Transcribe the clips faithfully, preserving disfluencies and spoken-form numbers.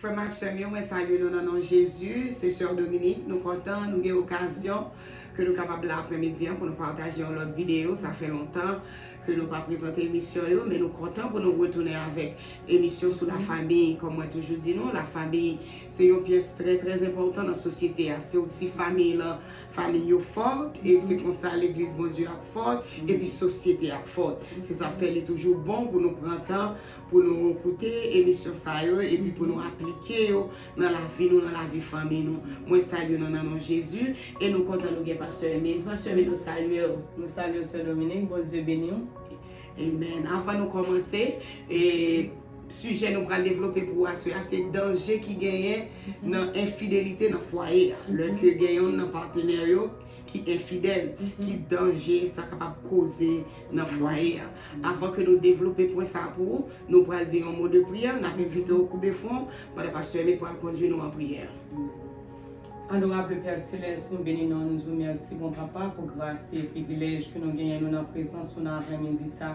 Frè m ak sè m yo, mwen salye nou nan non Jezi. Se sè Dominique, nou kontan nou gen okazyon ke nou kapab la aprèmidi an pou nou pataje yon lòt videyo. Sa fè lontan ke nou pa prezante emisyon yo, men nou kontan pou nou retounen avèk emisyon sou lafanmi. Kòm mwen toujou di nou, lafanmi se yon pyès trè, trè enpòtan nan sosyete a. Se osi fanmi lan, fanmi yo fò, e se konsa legliz Bondye ap fò, epi sosyete ap fò. Se sa k fè li toujou bon pou nou pran tan pou nou koute emisyon sa yo epi pou nou aplike yo nan lavi nou, nan lavi fanmi nou. Mwen salye nou nan non Jezi e nou kontan nou gen pastè Emile. Pastè Emile, nou salye w. Nou salye w, sè Dominique, Bondye beni w. Amen. Avan nou kòmanse, e, sijè nou pral devlope pou aswè a, se danje ki genyen nan enfidelite nan fwaye a. Lè ke gen yonn nan patnè yo ki enfidèl, ki danje sa kapab koze nan fwaye a. Avan ke nou devlope pwen sa pou ou, nou pral di yon mo de priyè, n ap envite w koube fwon pandan pastè Emile pral kondui nou an priyè. Adorable Père Céleste, nou beni non, nou di w mèsi, bon Papa, pou gras e privilèj ke nou genyen nou nan prezans ou nan aprèmidi sa.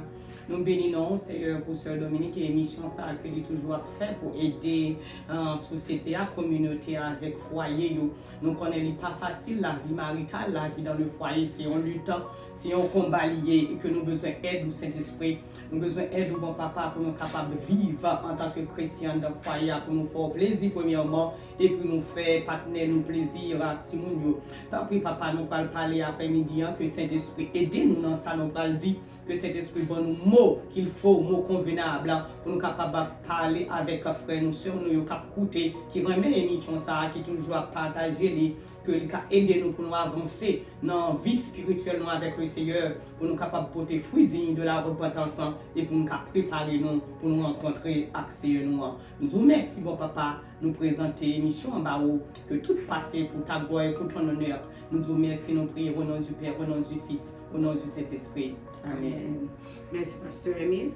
Nou beni non, Seyè, pou sè Dominique e emisyon sa ke li toujou ap fè pou ede, eh, sosyete a, kominote a, avèk fwaye yo. Nou konnen li pa fasil, lavi marital, lavi dans le foyer, se yon lit, se yon konba li ye, e ke nou bezwen èd ou, Sentespri. Nou bezwen èd ou, bon Papa, pou nou kapab viv antanke kretyen anndan fwaye a, pou nou fè w plezi premyèman, epi nou fè patnè nou plezi ak timoun yo. Tanpri, Papa, nou pral pale aprèmidi an, ke Sentespri ede nou nan sa nou pral di, ke Sentespri ban nou mo qu'il faut, mo konvenab, pou nou kapab pale avèk frè nou, sè nou yo k ap koute, ki renmen emisyon sa a, ki toujou ap pataje li, ke li ka ede nou pou nou avanse nan vi espirityèl nou avèk le Seyè, pou nou kapab pote fwi diy de la repantans, e pou nou ka prepare nou pou nou rankontre ak Seyè nou an. Nou di w mèsi, bon Papa, nou prezante emisyon an ba ou, ke tout pase pou ta glwa e pou ton onè. Nou di w mèsi, nou priye o non du Père, o non du Fils, o non du Saint-Esprit. Amen. Amen. Mèsi, pastè Emile.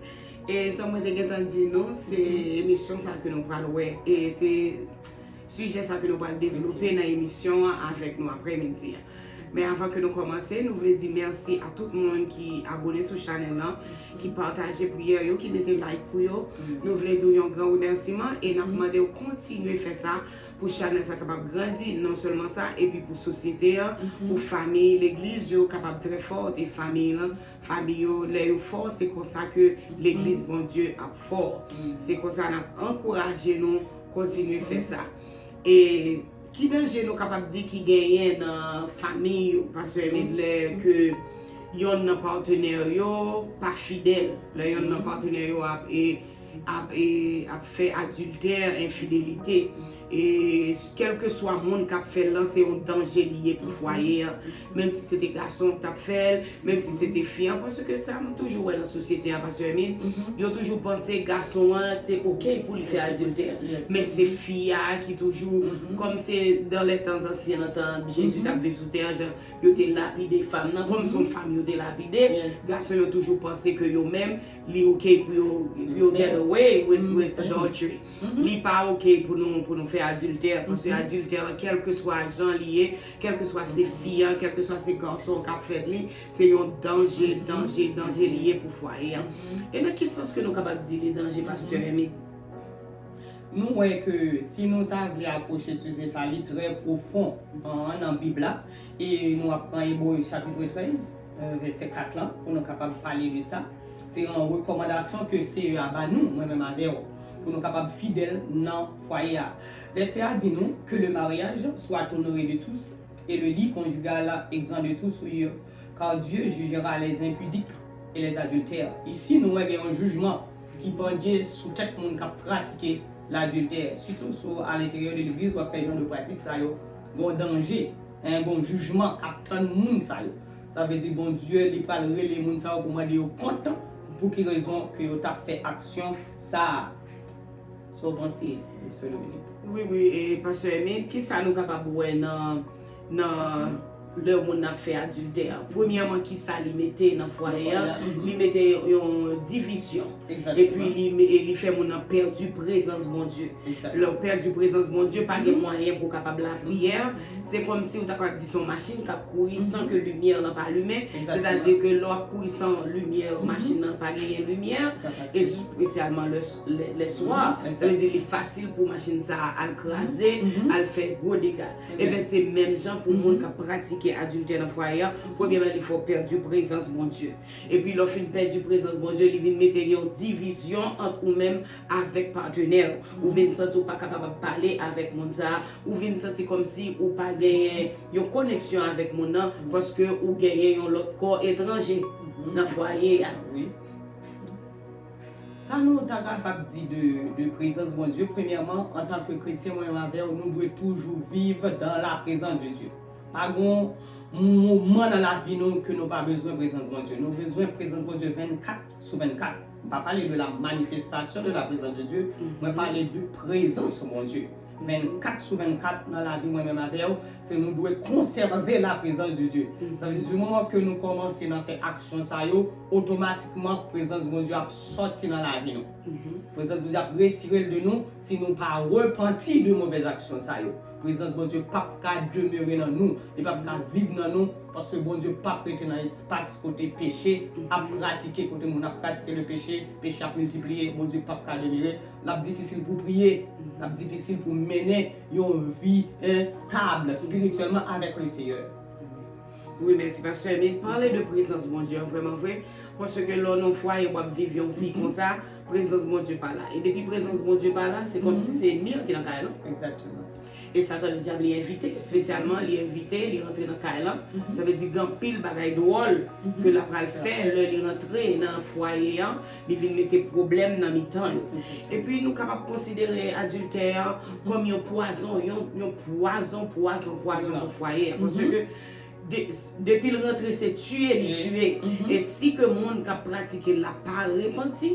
E jan mwen te gentan di nou, se emisyon sa ke nou pral wè. E se sijè sa ke nou pral devlope nan emisyon an avèk nou aprèmidi an. Men avan ke nou kòmanse, nou vle di mèsi a tout moun ki abone sou chanèl lan, ki pataje priyè yo, ki mete like pou yo. Nou vle di w yon gran remèsiman e n ap mande w kontinye fè sa pou chanèl sa kapab grandi, non sèlman sa, epi pou sosyete an, pou fanmi, legliz yo kapab trè fò, e fanmi lan, fanmi yo, lè yo fò, se konsa ke legliz Bondye ap fò. Se konsa n ap ankouraje nou kontinye fè sa. E ki danje nou kapab di ki genyen nan fanmi yo, pastè Emile, lè ke yonn nan patnè yo pa fidèl, lè yonn nan patnè yo ap, e, ap, e, ap fè adiltè, enfidelite. E kèlkeswa moun k ap fè l lan, se yon danje li ye pou fwaye an. Menm si se te gason k t ap fè l, menm si se te fi an, paske sa m toujou wè nan sosyete an, pastè Emile, yo toujou panse gason an se oke pou li fè adiltè. Men se fi a ki toujou, kòm se dans les temps anciens, nan tan Jezi t ap viv sou tè an, jan yo te lapide fanm nan, kòm se yon fanm yo te lapide, gason yo toujou panse ke yo menm, li oke pou yo, pou yo get away with, with adultery. Li pa oke pou nou, pou nou fè adiltè, paske adiltè an, kèlkeswa jan li ye, kèlkeswa se fi an, kèlkeswa se gason an k ap fè l li, se yon danje, danje, danje li ye pou fwaye an. E nan ki sans ke nou kapab di li danje, pastè Emile? Nou wè ke si nou ta vle apwoche sijè sa, li trè pwofon, an, nan Bib la, e nou ap pran Ebre chapit trèz, eh, vèsè kat lan, pou nou kapab pale de sa. Se yon rekòmandasyon ke Seyè a ba nou, mwen menm avè w, pou nou kapab fidèl nan fwaye a. Vèsè a di nou, que le mariage soit honoré de tous et le lit conjugal exempt de tout souillure, car Dieu jugera les impudiques et les adultères. Isi, nou wè gen yon jijman ki pandye sou tèt moun k ap pratike ladiltè. Sitou si w alenteryè de legliz w ap fè jan de pratik sa yo, gen yon danje, en, gen yon jijman k ap tann moun sa yo. Sa vle di Bondye, li pral rele moun sa yo pou mande yo kont pou ki rezon ke yo t ap fè aksyon sa a. Sa w panse, Sè Dominique? Wi, wi, e, pastè Emile, kisa nou kapab wè nan, nan, Lè yon moun ap fè adiltè, premyèman, ki sa li mete nan fwaye a? Li mete yon, yon divizyon. Epi li, me- e li fè moun nan pèdi prezans Bondye. Lè w pèdi prezans Bondye, pa gen mwayen pou w kapab lapriyè. Se kòmsi w ta kapab di se yon machin k ap kouri san ke limyè lan pa limen. Sètadi ke lè w ap kouri san limyè, machin nan pa genyen limyè, espesyalman lè, lè, lè swa, sa vle di li fasil pou machin sa a al kraze, al fè gwo dega. Ebyen, se menm jan pou moun k ap pratike adiltè nan fwaye a. Premyèman, li fè w pèdi prezans Bondye. Epi lè w fin pèdi prezans Bondye, li vin mete yon divizyon ant ou menm avèk patnè w. Ou vin santi w pa kapab ap pale avèk moun sa a. Ou vin santi kòmsi ou pa genyen yon koneksyon avèk moun nan, paske ou genyen yon lòt kò etranje nan fwaye a. Sa nou ta kapab di de, de prezans Bondye, premyèman, antanke kretyen, mwen menm avè w, nou dwe toujou viv dans la présence de Dieu. Pa gon moman nan lavi nou ke nou pa bezwen prezans Bondye. Nou bezwen prezans Bondye vennkat sou vennkat. M pa pale de la manifestation de la présence de Dieu, mwen pale de prezans Bondye. Vennkat sou vennkat nan lavi mwen menm avè w, se nou dwe konsève la présence de Dieu. Sa vle di, di moman ke nou kòmanse nan fè aksyon sa yo, otomatikman prezans Bondye ap sòti nan lavi nou. Prezans Bondye ap retire l de nou si nou pa repanti de movèz aksyon sa yo. Prezans Bondye p ap ka demere nan nou, li p ap ka viv nan nou, paske Bondye p ap rete nan espas kote peche ap pratike, kote moun ap pratike le peche, peche ap miltipliye, Bondye p ap ka demere. L ap difisil pou priye, l ap difisil pou mennen yon vi, eh, stab espirityèlman avèk le Seyè. Wi, mèsi, pastè Emile. Pale de prezans Bondye an, vrèman vre. Paske lè w nan fwaye, w ap viv yon vi konsa, prezans Bondye pa la. E depi prezans Bondye pa la, se kòmsi se ènmi an ki nan kay lan. E Satan, ledyab, li envite, espesyalman, li envite, li rantre nan kay lan. Sa vle di gen anpil bagay dwòl ke l ap pral fè lè li rantre nan fwaye an, li vin mete pwoblèm nan mitan yo. Epi nou kapab konsidere adiltè an kòm yon pwazon, yon, yon pwazon, pwazon, pwazon pou fwaye an. Paske de, depi l rantre, se tiye li tiye. E si ke moun k ap pratike l la pa repanti,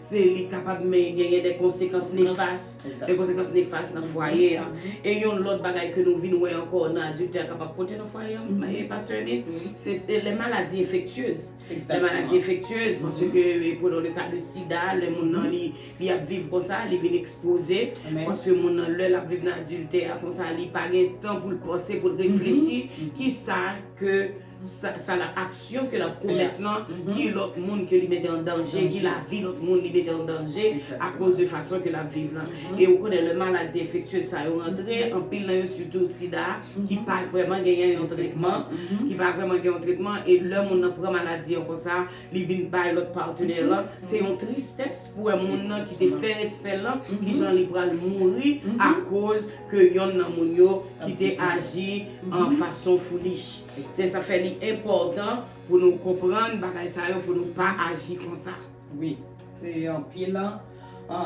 se li kapab men genyen de konsekans nefas, de konsekans nefas nan fwaye an. E yon lòt bagay ke nou vin wè ankò nan adiltè a kapab pote nan fwaye an, e pastè Emile, se, se les maladies infectieuses. Les maladies infectieuses, paske, e, prenons le cas de sida, lè moun nan li, li ap viv konsa, li vin ekspoze, paske moun nan, lè l ap viv nan adiltè a konsa, li pa gen tan pou l panse, pou l reflechi, kisa ke sa, sa la aksyon ke l ap komèt lan, ki lòt moun ke li mete an danje, ki lavi lòt moun li mete an danje akoz de fason ke l ap viv lan. E ou konnen lè maladi enfektyez sa yo rantre, anpil nan yo, sitou sida, ki pa vrèman genyen yon tretman, ki pa vrèman gen yon tretman, e lè moun nan pran maladi an konsa, li vin bay lòt patnè lan, se yon tristès pou wè moun nan ki te fè respè lan, kijan li pral mouri akoz ke yonn nan moun yo ki te aji an fason foolish. Se sa fè li enpòtan pou nou konprann bagay sa yo, pou nou pa aji konsa. Wi, se anpil, an,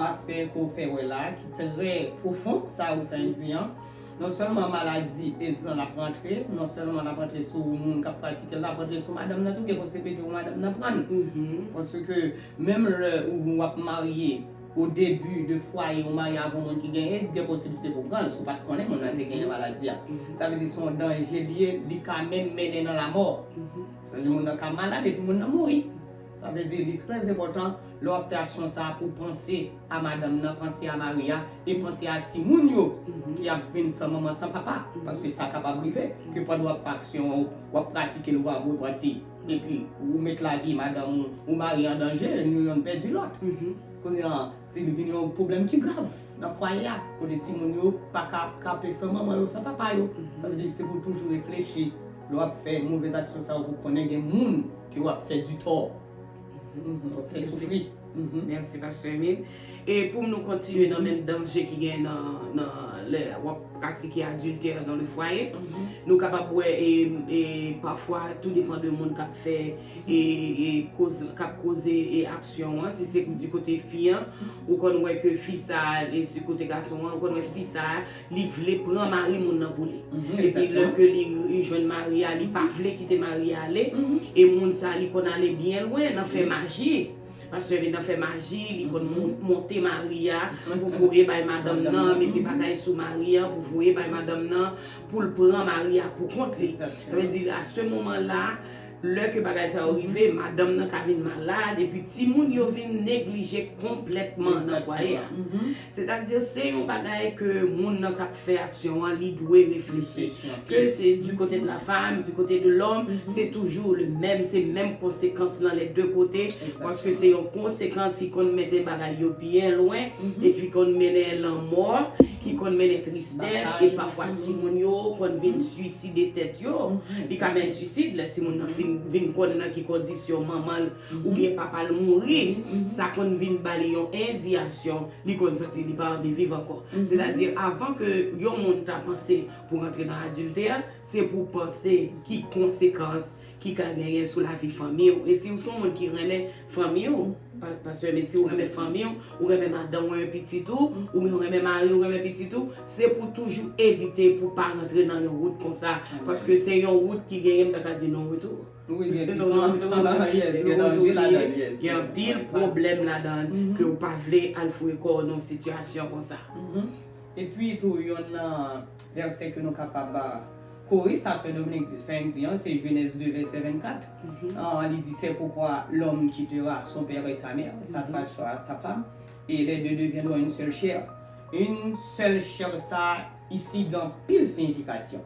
aspè ke w fè wè la, ki trè pwofon, sa ou fè di an. Non sèlman maladi AIDS lan l ap rantre, non sèlman l ap rantre sou moun k ap pratike l, l ap rantre sou madanm nan tou, gen posiblite pou madanm nan pran l. Paske menm lè ou, ou ap marye, o debi de fwaye, ou marye avè yon moun ki gen AIDS, gen posiblite pou pran l, si w pa t konnen moun nan te genyen maladi a. Sa vle di se yon danje li ye, li ka menm mennen nan lamò. Sa vle di moun nan ka malad epi moun nan mouri. Sa vle di li trè enpòtan lè w ap fè aksyon sa a pou w panse a madanm nan, panse a mari a, e panse a timoun yo ki ap vin san manman, san papa. Paske sa kapab rive ke pandan w ap fè aksyon an, w ap pratike l, w ap repanti. Epi ou met lavi madanm ou, ou mari an danje, nou yonn pèdi lòt. Kounye a, si li vin yon pwoblèm ki grav nan fwaye a, kote timoun yo pa ka ap kanpe san manman yo, san papa yo. Sa vle di se pou w toujou reflechi lè w ap fè movèz aksyon sa yo, pou konnen gen moun ke w ap fè di tò. W ap fè soufri. Mèsi, pastè Emile. E pou nou kontinye nan menm danje ki gen nan, nan lè w ap pratike adiltè dans le foyer, nou kapab wè, e, e pafwa, tou depan de moun k ap fè, e, e koz, k ap koze, e aksyon an. Si se di kote fi an, ou konn wè ke fi sa a, e di kote gason an, ou konn wè fi sa a, li vle pran mari moun nan pou li. Epi lè ke li, li jwenn mari a, li pa vle kite mari a ale. E moun sa a, li konn ale byen lwen nan fè maji. Pastè vin nan fè maji, li konn mon- monte mari a pou voye bay madanm nan, mete bagay sou mari a pou voye bay madanm nan, pou l pran mari a pou kont li. Sa vle di, a se moman la, lè ke bagay sa yo rive, madanm nan ka vin malad, epi timoun yo vin neglije konplètman nan fwaye a. Sètadi, se yon bagay ke moun nan k ap fè aksyon an, li dwe reflechi. Ke se du côté de la femme, du côté de l'homme, se toujou le menm, se menm konsekans lan, les deux côtés, paske se yon konsekans ki konn mete bagay yo byen lwen, e ki konn mennen lanmò, ki konn mennen tristès, e pafwa timoun yo konn vin swiside tèt yo. Li ka mennen swisid, lè timoun nan fin, vin konn nan ki kondisyon manman l oubyen papa l mouri, sa konn vin ba li yon endiyasyon, li konn santi li pa anvi viv ankò. Sètadi, avan ke yon moun ta panse pou rantre nan adiltè, se pou panse ki konsekans ki ka genyen sou lavi fanmi w. E si w se yon moun ki renmen fanmi w, pa- pastè Medi, si w renmen fanmi w, ou renmen madanm ou, renmen pitit ou, oubyen ou renmen mari ou, renmen pitit ou, se pou toujou evite pou pa rantre nan yon wout konsa. Paske se yon wout ki genyen, m ta ka di non retou. Wi, gen pikan. Yes, gen danje ladan l, yes. Gen anpil pwoblèm ladan ke ou pa vle al foure kò w nan yon sitiyasyon konsa. Epi tou, yon nan vèsè ke nou kapab kore sa, sè Dominique fè n di an, se Jenèz de, vèsè vennkat. An, li di, c'est pourquoi l'homme quittera son père et sa mère, s'attachera à sa femme, et les deux deviendront une seule chair. Une seule chair, sa, isi, gen anpil siyifikasyon.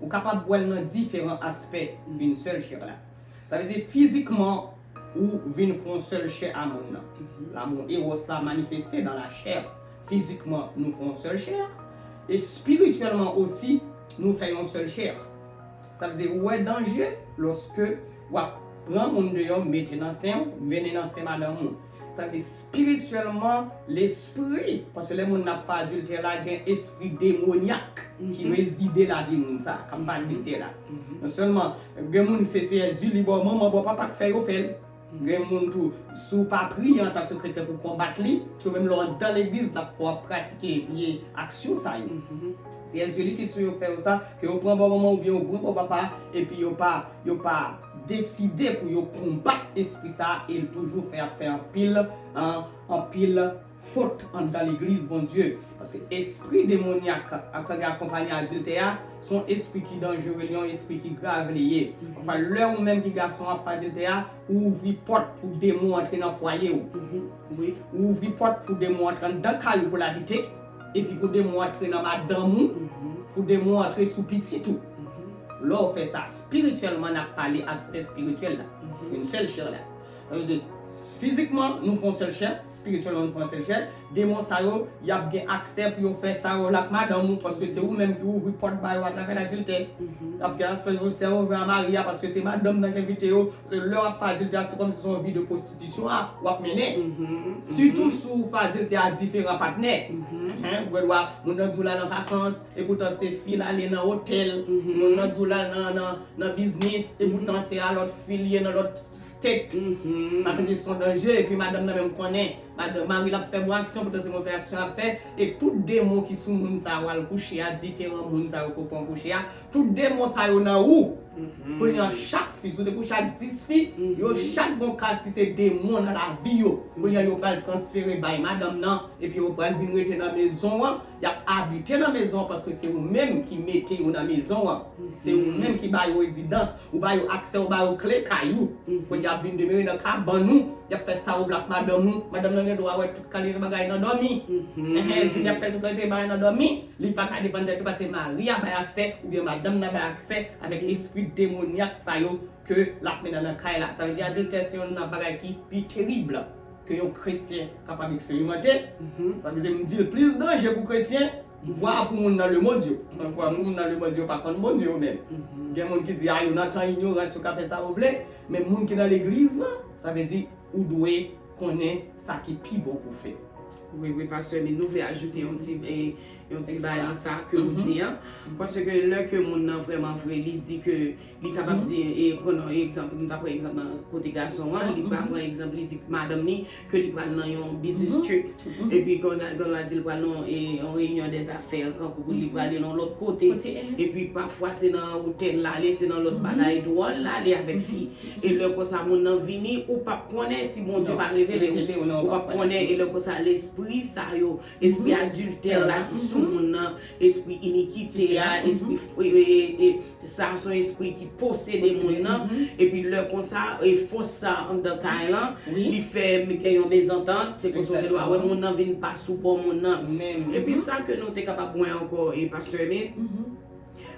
Ou kapab wè l nan diferan aspè une seule chair la. Sa vle di fizikman, ou vin fè yon sèl chè a moun nan. Lanmou, eros la manifeste dans la chair. Fizikman, nou fè yon sèl chè. Espirityèlman osi, nou fè yon sèl chè. Sa vle di, ou wè danje lòske w ap pran moun deyò, mete nan sen w, mennen nan sen madanm ou. Sa vle di, espirityèlman, lespri, paske lè moun nan ap fè adiltè la, gen espri demonyak ki rezide lavi moun sa, k ap fè adiltè la. Non sèlman, gen moun se, se Zili bò manman, bò papa k fè yo fè l. Gen moun tou, si w pa priye antanke kretyen pou konbat li, tou menm lè w anndan legliz, l ap fè w ap pratike vye aksyon sa yo. Se Zili ki sou yo fè yo sa, ke yo pran bò manman oubyen yo pran bò papa, epi yo pa, yo pa deside pou yo konbat espri sa, e l toujou fè, ap fè anpil, an, anpil fot anndan legliz Bondye. Paske espri demonyak ak ki akonpaye adiltè a, se yon espri ki danjere, li yon espri ki grav li ye. Pafwa, lè ou menm ki gason ap fè adiltè a, ou ouvri pòt pou demon antre nan fwaye w. Ou ouvri pòt pou demon antre anndan kay ou pou l abite, epi pou demon antre nan madanm ou, pou demon antre sou pitit ou. Lè w fè sa, espirityèlman, n ap pale aspè espirityèl la. Yon sèl chè la. Sa vle di, fizikman, nou fè yon sèl chè, espirityèlman, nou fè yon sèl chè. Demon sa yo, y ap gen aksè pou yo fè sa yo vle ak madanm ou, paske se ou menm ki ouvri pòt ba yo atravè ladiltè. Y ap gen aspè yo sè yo vle a mari a, paske se madanm nan ki envite yo. Paske lè w ap fè adiltè a, se kòmsi se yon vi de pwostitisyon a w ap mennen. Sitou si w fè adiltè a diferan patnè. Ou gen dwa, moun nan di w l al an vakans, epoutan se fi l ale nan otèl. Moun nan di w l al nan, nan, nan biznis, epoutan se a lòt fi l ye nan lòt state. Sa vle di se yon danje, epi madanm nan menm konnen. Madanm, mari l ap fè bon aksyon, poutan se move aksyon l ap fè. E tout demon ki sou moun sa yo al kouche a, diferan moun sa yo ke w pran kouche a, tout demon sa yo nan ou. Kounye a chak fi, si w te kouche ak dis fi, yo chak gen yon kantite demon nan lavi yo. Kounye a yo pral transfere bay madanm nan, epi yo pral vin rete nan mezon an, y ap abite nan mezon an paske se ou menm ki mete yo nan mezon an. Se ou menm ki ba yo rezidans, ou ba yo aksè, ou ba yo kle kay ou. Kounye a y ap vin demere nan kabann ou, y ap fè sa yo vle ak madanm ou. Madanm nan gen dwa wè tout kalite bagay nan dòmi. Enhen, si y ap fè tout kalite bagay nan dòmi, li pa ka defann tèt li paske mari a bay aksè, oubyen madanm nan bay aksè avèk espri demonyak sa yo ke l ap mennen nan kay la. Sa vle di adiltè se youn nan bagay ki pi terib ke yon kretyen kapab eksperimante. Sa vle di m di l plis danje pou kretyen, vwa pou moun nan lemonn yo. Vwa pou moun nan lemonn yo pa konn Bondye yo menm. Gen moun ki di, a, yo nan tan inyorans, yo ka fè sa yo vle, men moun ki nan legliz lan, sa vle di ou dwe konnen sa ki pi bon pou fè. Wi, wi, pastè, men nou vle ajoute yon ti, e, yon ti bagay nan sa ke ou di an. Paske lè ke moun nan vrèman vre, li di ke li kapab di, e, pran yon egzanp, nou ta pran egzanp nan kote gason an, li pa pran egzanp, li di madanm li ke li pral nan yon business trip. Epi kon a, kon a di l pral nan, e, yon reyinyon dèzafè, kankou li prale nan lòt kote. Epi pafwa se nan otèl l ale, se nan lòt bagay dwòl l ale avèk fi. E lè konsa moun nan vini, ou p ap konnen si Bondye pa revele w. Ou p ap konnen, e lè konsa lespri sa yo, espri adiltè la ki sou moun nan, espri inikite a, espri f- e, e, e, sa se yon espri ki posede moun nan, epi lè konsa, e fòs sa anndan kay lan, li fè m gen yon mezantant, se konsa w gen dwa wè moun nan vin pa sou bò moun nan. Epi sa ke nou te kapab wè ankò, e pastè Hermine,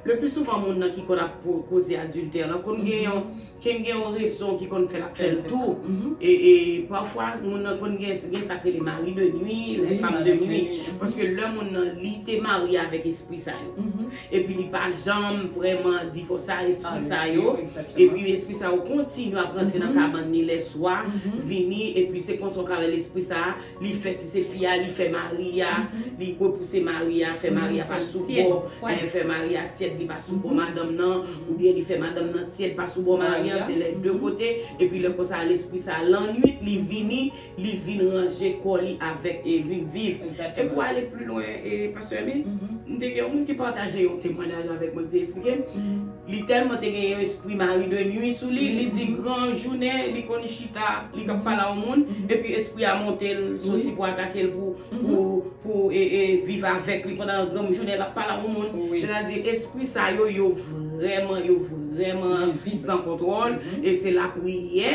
le pli souvan moun nan ki konn ap po- koze adiltè lan konn gen yon, konn gen yon rezon ki konn fè l ap fè l tou. E, e pafwa moun nan konn gen, gen sa k rele mari de nwi, les femmes de nuit. Paske lè moun nan li te marye avèk espri sa yo. Epi li pa janm vrèman divòse a espri sa yo. Epi espri sa yo kontinye ap rantre nan kabann li lèswa, vini, epi se konsa w ka wè lespri sa a, li fè, si se fi a, li fè mari a, li repouse mari a, fè mari a pa sou bò, fè mari a tyèd, li pa sou bò madanm nan, oubyen li fè madanm nan tyèd, pa sou bò mari an, se lè de kote, epi lè konsa lespri sa a, lannwit, li vini, li vin ranje kò li avèk, e vin viv. E pou ale pli lwen, e pastè Hermine, m te gen yon moun ki pataje yon temwayaj avèk mwen, ki te eksplike m, li tèlman te gen yon espri mari de nwi sou li, li di gran jounen, li konn chita, li k ap pale a yon moun, epi espri a monte l, soti pou atake l, pou, pou, pou, e, e, viv avèk li pandan gran jounen, l ap pale a yon moun. Sètadi, espri sa yo, yo vrèman, yo vrèman san kontwòl, e se lapriyè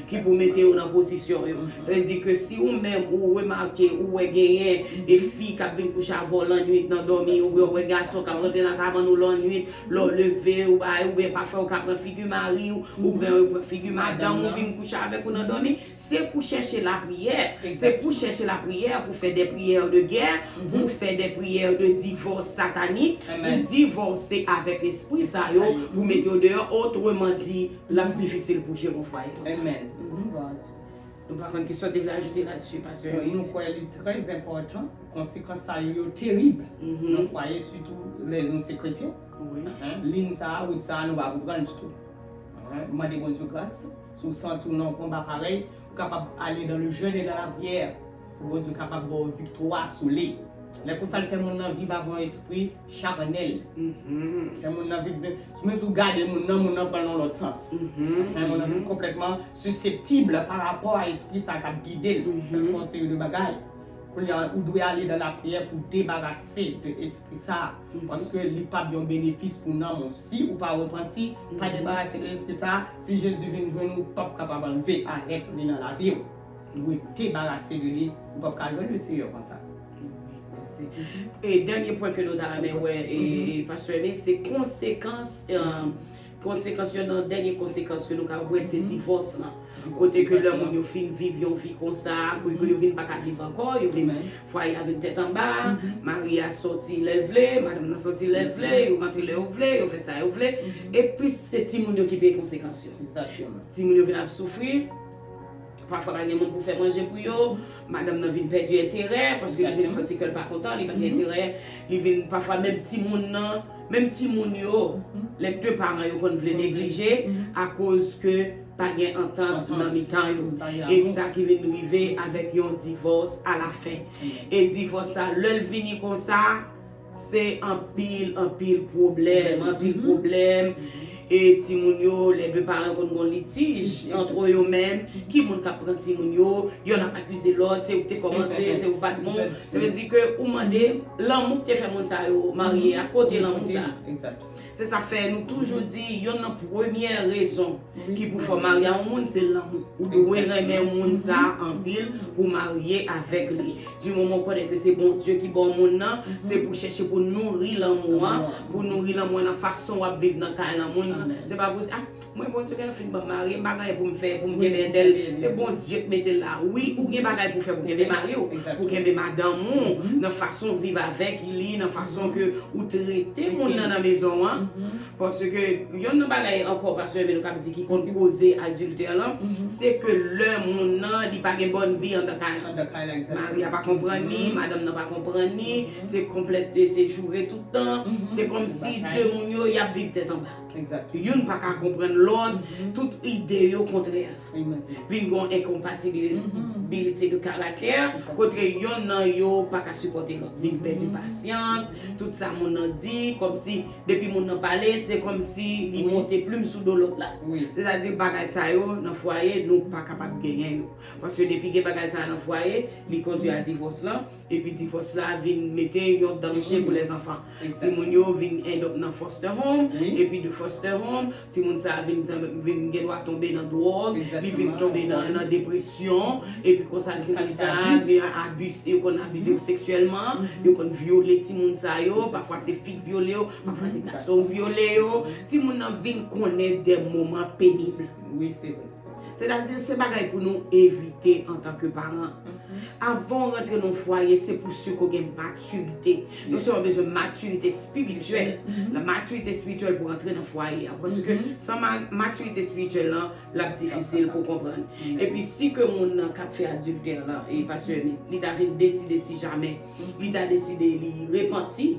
ki pou mete yo nan pozisyon yo. Sa vle di ke si ou menm ou remake, ou wè genyen e fi k ap vin kouche avè w lannwit nan dòmi, oubyen ou wè gason k ap rantre nan kabann ou lannwit, lè w leve, ou bay, oubyen pafwa ou ka pran figi mari w, ou pran, ou pran figi madanm ou vin kouche avèk ou nan dòmi, se pou chèche lapriyè. Se pou chèche lapriyè, pou fè de priyè de gè, pou fè de priyè de divòs satanik, pou divòse avèk espri sa yo, pou mete yo deyò. Otreman di, l ap difisil pou jere yon fwaye konsa. Amen. Nou pa konn kisa w te vle ajoute la dsi, pastè Hermine. Nou kwè li trè enpòtan. Konsekans sa yo, yo terib nan fwaye, sitou lè nou se kretyen. Wi. Ahan. Liy sa a, wout sa a, nou pa konprann ditou. Ahan. Mande Bondye gras. Si w santi w nan yon konba parèy, ou kapab ale dans le jeûne et dans la prière pou Bondye kapab ba w viktwa sou li. Lè konsa, l fè moun nan viv avè yon espri chatanèl. Fè moun nan viv de, si menm si w gade moun nan, moun nan pran l nan lòt sans. Fè moun nan vin konplètman siseptib pa rapò a espri sa k ap gide l, fè l fè yon seri de bagay. Kounye a, ou dwe ale dans la prière pou debarase de espri sa a. Paske li p ap yon benefis pou nanm ou. Si ou pa repanti, pa debarase de espri sa a, si Jezi vin jwenn ou, ou p ap kapab anlve avèk li nan lavi w. Ou dwe debarase de li, ou p ap ka jwenn le Seyè konsa. Mèsi. E dènye pwen ke nou ta renmen wè, e, e, pastè Hermine, se konsekans, e, konsekans yo nan dènye konsekans ke nou ka wè, se divòs lan. Kote ke lè moun yo fin viv yon vi konsa, ke, ke yo vin pa ka viv ankò, yo vin, fwaye a vin tèt anba, mari a sòti lè l vle, madanm nan sòti lè l vle, yo rantre lè yo vle, yo fè sa yo vle, e plis se timoun yo ki peye konsekans yo. Timoun yo vin ap soufri, pafwa pa gen moun pou fè manje pou yo, madanm nan vin pèdi enterè, paske li vin santi kè l pa kontan, li pa gen enterè, li vin pafwa menm timoun nan, menm timoun yo, les deux parents yo konn vle neglije akoz ke pa gen antant nan mitan yo. E sa ki vin rive avèk yon divòs alafen. E divòs sa, lè l vini konsa, se anpil, anpil pwoblèm, anpil pwoblèm. E timoun yo, les deux parents konn gon litij antre yo menm. Ki moun k ap pran timoun yo? Yonn ap akize lòt, se ou ki te kòmanse, se ou pa t bon. Sa vle di ke ou mande lanmou ki te fè moun sa yo marye a, kote lanmou sa? Se sa fè nou toujou di, yonn nan premyè rezon ki pou fè w marye a yon moun, se lanmou. Ou dwe renmen moun sa anpil pou w marye avèk li. Di moman w konnen ke se Bondye ki ba w moun nan, se pou chèche pou nouri lanmou an, pou nouri lanmou an nan fason w ap viv nan kay lan moun, Se pa pou di, ah, mwen Bondye genlè fin ban m mari, m pa gen anyen pou m fè, pou m kenbe entèl. Se Bondye k mete l la. Wi, ou gen bagay pou fè pou kenbe mari w, pou kenbe madanm ou, nan fason w viv avèk li, nan fason ke ou trete moun nan nan mezon an. Paske yonn nan bagay ankò, pastè Emile, nou kab di ki konn koze adiltè lan, se ke lè moun nan, li pa gen bòn vi anndan kay la. Mari a pa konprann li, madanm nan pa konprann li, se konplèt, se jouve tout tan. Se kòmsi de moun yo, y ap viv tèt anba. Youn pa ka konprann lòt, tout ide yo kontrè. Vin gen yon enkonpatibilite de karaktè, kote yonn nan yo pa ka sipòte lòt, vin pèdi pasyans, tout sa moun nan di, kòmsi depi moun nan pale, se kòmsi li monte plim sou do lòt la. Sètadi bagay sa yo, nan fwaye, nou pa kapab genyen yo. Paske depi gen bagay sa nan fwaye, li kondwi a divòs lan, epi divòs la vin mete yon danje pou lèzanfan. Timoun yo vin end up nan foster home, epi de foster home, timoun sa vin, vin gen dwa tonbe nan dwòg, li vin tonbe nan, nan depresyon, epi konsa timoun sa vin abis, yo konn abize yo seksyèlman, yo konn vyole timoun sa yo, pafwa se fi k vyole yo, pafwa se gason k vyole yo, timoun nan vin konnen de moman penib. Wi, se vre, se vre. Sètadi, se bagay pou nou evite antanke paran. Avan w rantre nan fwaye, se pou si ke w gen matirite. Nou sèlman bezwen matirite espirityèl. La matirite espirityèl pou rantre nan fwaye a. Paske san ma- matirite espirityèl lan, l ap difisil pou konprann. Epi si ke moun nan k ap fè adiltè lan, e pastè Emile, li ta vin deside si jamè, li ta deside li repanti,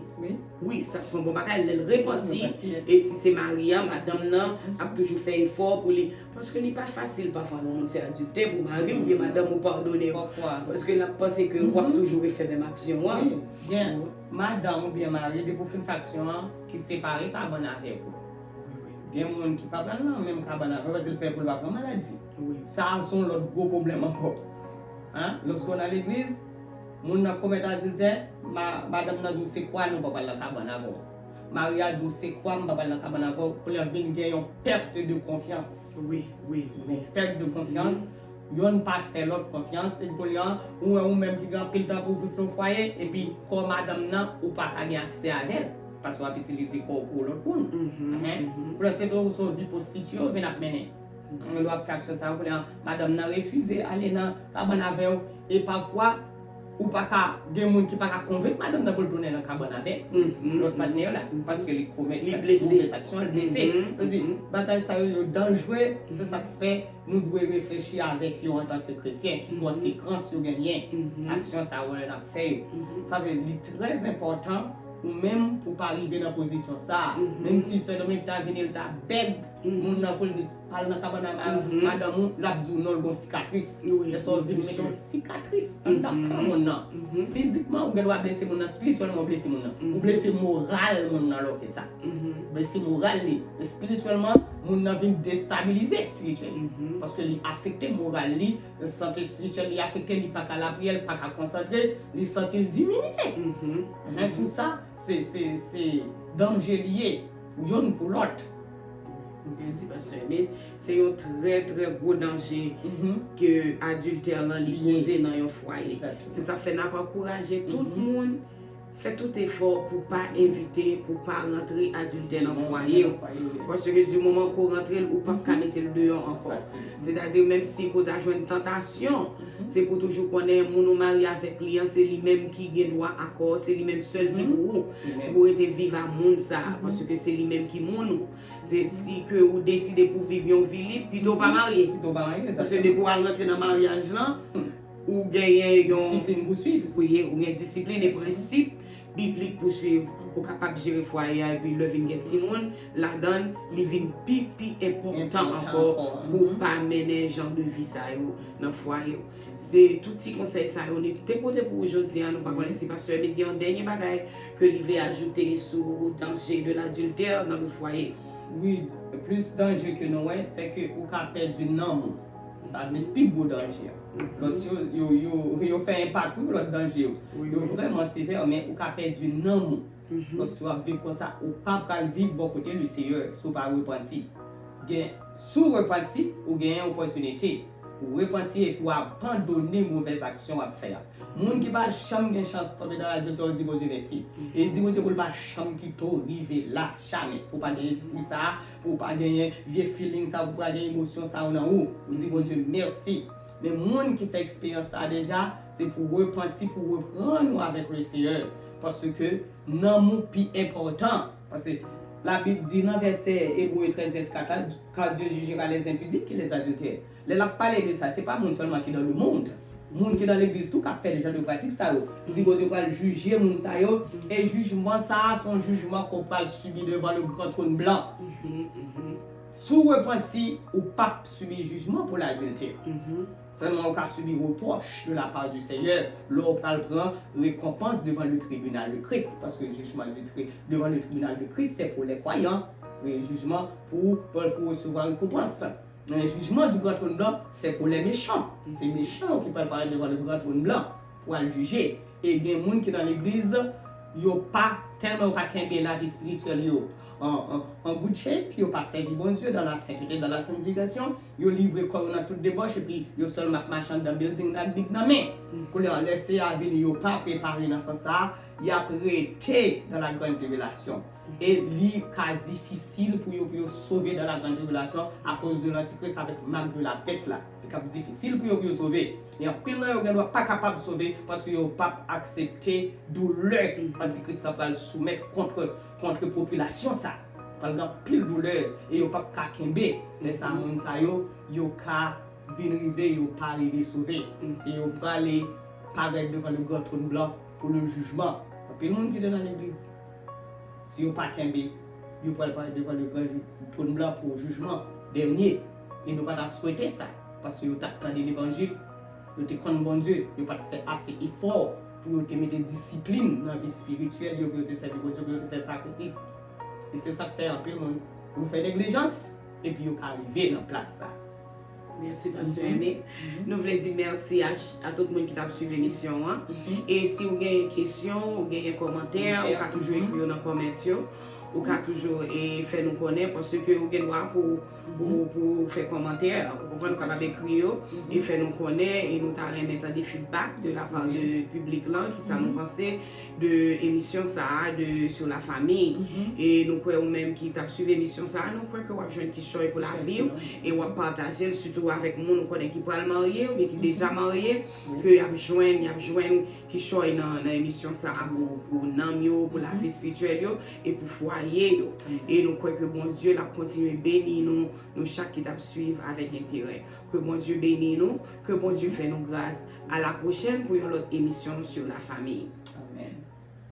wi, sa se yon bon bagay, lè l repanti, e si se mari a, madanm nan ap toujou fè efò pou li. Paske li pa fasil pafwa lè yon moun fè adiltè pou mari oubyen madanm ou padone w. Paske l ap panse ke w ap toujou refè menm aksyon an. Wi, gen madanm oubyen mari, depi w fin fè aksyon an, ki separe kabann avèk ou. Gen moun ki pa pral nan menm kabann avè w, paske l pè pou l pa pran maladi. Sa a se yon lòt gwo pwoblèm ankò. Hein? Lòske w nan legliz, moun nan komèt adiltè, ma- madanm nan di w se kwa nou pa pral nan kabann avè w. Mari a di w se kwa m pa pral nan kabann avè w. Kounye a vin gen yon perte de konfyans. Wi, wi, wi. Yon perte de konfyans. Yonn pa fè lòt konfyans. Epi kounye a, ou wè ou menm ki gen anpil tan pou w viv nan fwaye, epi kò madanm nan, ou pa ka gen aksè avè l. Paske w ap itilize kò w pou lòt moun. Kounye a se tou se yon vi pwostitiye w vin ap mennen. Lè w ap fè aksyon sa yo, kounye a, madanm nan refize ale nan kabann avè w. E pafwa, ou pa ka, gen moun ki pa ka konvenk madanm nan pou l tounen nan kabann avèk lòt patnè la. Paske li komèt kèk movèz aksyon, li blese. Sa vle di, bagay sa yo, yo danjre, se sa k fè nou dwe reflechi avèk yo antanke kretyen, ki konsekans yo genyen, aksyon sa yo lè n ap fè yo. Sa vle di, li trè enpòtan ou menm pou pa rive nan pozisyon sa a. Menm si sè Dominique ta vini, l ta bèg moun nan pou l di, al nan kabann a ma- madanm ou, l ap di w non, l gon sikatris. Lè sa w vin mete yon sikatris anndan kò moun nan. Fizikman, ou gen dwa blese moun nan, espirityèlman, ou blese moun nan. Ou blese moral moun nan lè w fè sa. Blese moral li. Espirityèlman, moun nan vin destabilize espirityèl. Paske li afekte moral li, sante espirityèl li afekte, li pa ka lapriyè, li pa ka konsantre, li santi l diminye. Tou sa, se, se, se danje li ye, pou yonn pou lòt. Mèsi, pastè Emile. Se yon trè, trè gwo danje ke adiltè lan li koze nan yon fwaye. Se sa k fè n ap ankouraje tout moun fè tout efò pou pa envite, pou pa rantre adiltè nan fwaye w. Paske di moman ke w rantre l, ou p ap ka mete l deyò ankò. Sètadi, menm si ke w ta jwenn tantasyon, se pou toujou konnen moun ou marye avèk li an, se li menm ki gen dwa a kò w, se li menm sèl ki pou ou. Se pou w rete viv a moun sa a, paske se li menm ki moun ou. Se si ke ou deside pou viv yon vi lib, pito w pa marye. Pito w pa marye, egzakteman. Paske depi w al rantre nan maryaj lan, ou genyen yon disiplin pou swiv. Wi, ou gen disiplin e prensip biblik pou swiv. Ou kapab jere fwaye a, epi lè vin gen timoun ladan l, li vin pi, pi enpòtan ankò pou w pa mennen jan de vi sa yo nan fwaye w. Se tout ti konsèy sa yo nou te pote pou ou jodi a. Nou pa konnen si pastè Emile gen yon dènye bagay ke li vle ajoute sou danger de l'adultère dans le foyer. Wi, plis danje ke nou wè, se ke ou ka pèdi nanm ou. Sa se pi gwo danje a. Lòt yo, yo, yo, yo fè enpak wi, lòt danje yo. Yo vrèman sevè, men ou ka pèdi nanm ou. Lòske w ap viv konsa, ou pa pral viv bò kote Leseyè si w pa repanti. Gen, si w repanti, ou genyen opòtinite. Ou repanti epi w abandone movèz aksyon w ap fè a. Moun ki pa janm gen chans tonbe nan ladiltè, ou di Bondye mèsi. E di Bondye pou l pa janm kite w rive la, jamè. Pou w pa gen espri sa a, pou w pa genyen vye feeling sa a, pou w pa gen emosyon sa yo nan ou. Ou di Bondye mèsi. Men moun ki fè eksperyans sa a deja, se pou w repanti, pou w reprann ou avèk le Seyè. Paske nanm ou pi enpòtan. Paske Labib di nan vèsè Ebre trèz vèsè kat la, car Dieu jugera les impudiques et les adultères. Lè l ap pale de sa, se pa moun sèlman ki dans le monde. Moun ki nan legliz tou k ap fè jan de pratik sa yo. Li di Bondye pral jije moun sa yo. E jijman sa a, se yon jijman ke w pral sibi devan le grand trône blanc. Si w repanti, ou p ap sibi jijman pou ladiltè. Sèlman ou ka sibi repwòch de la part du Seigneur lè w pral pran rekonpans devan le tribunal de Christ. Paske jijman du tri- devan le tribunal de Christ, c'est pour les croyants. E jijman pou, pou, pou resevwa rekonpans. Men jijman du grand trône blanc, c'est pour les méchants. Se mechan yo ki pral parèt devan le grand trône blanc pou al jije. E gen moun ki nan legliz, yo pa, tèlman yo pa kenbe lavi espirityèl yo an, an, an good shape, yo pa sèvi Bondye dans la sainteté, dans la sanctification, yo livre kò yo nan tout debòch, epi yo sèlman ap mache anndan building la ak Bib nan men. Kounye a, lè Seyè a vini, yo pa prepare nan sans sa a, y ap rete dans la grande tribulation. E li ka difisil pou yo, pou yo sove dans la grande tribulation à cause de l'antichrist avec marque de la bête la. Li ka difisil pou yo, pou yo sove. E anpil nan yo gen dwa pa kapab sove paske yo p ap aksepte doulè antikris la pral soumèt kont, kont popilasyon sa. Pral gen anpil doulè e yo p ap ka kenbe. Lè sa, moun sa yo, yo ka vin rive, yo pa rive sove. E yo prale parèt devan le grand trône blanc pour le jugement. Anpil moun ki te nan legliz, si yo pa kenbe, yo pral parèt devan le grand trône blanc pou jijman dènye. E nou pa ta swete sa, paske yo t ap tande levanjil, yo te konn Bondye, yo pa t fè ase efò pou yo te mete disiplin nan vi espirityèl yo, pou yo te sèvi Bondye, pou yo te fè sakrifis. E se sa k fè anpil moun, yo fè neglijans, epi yo ka rive nan plas sa. Mèsi, Pastè Aimé. Nou vle di mèsi a, a tout moun ki t ap swiv emisyon an. E si w genyen kesyon, ou genyen kòmantè, ou ka toujou ekri yo nan kòmant yo. Ou ka toujou e, fè nou konnen, paske ou gen dwa pou, pou, pou fè kòmantè. Ou konprann, ou kapab ekri yo e fè nou konnen. E nou ta renmen tande feedback de la part de piblik lan, ki sa nou panse de emisyon sa a, de, sur la famille. E nou kwè ou menm ki t ap swiv emisyon sa a, nou kwè ke w ap jwenn kichòy pou lavi w e w ap pataje l sitou avèk moun ou konnen ki pral marye oubyen ki deja marye, ke y ap jwenn, y ap jwenn kichòy nan, nan emisyon sa a pou, pou nanm yo, pou lavi espirityèl yo e pou fwaye yo. E nou kwè ke Bondye l ap kontinye beni nou, nou chak ki t ap swiv avèk enterè. Ke Bondye beni nou, ke Bondye fè nou gras. A la pwochèn pou yon lòt emisyon sur la famille.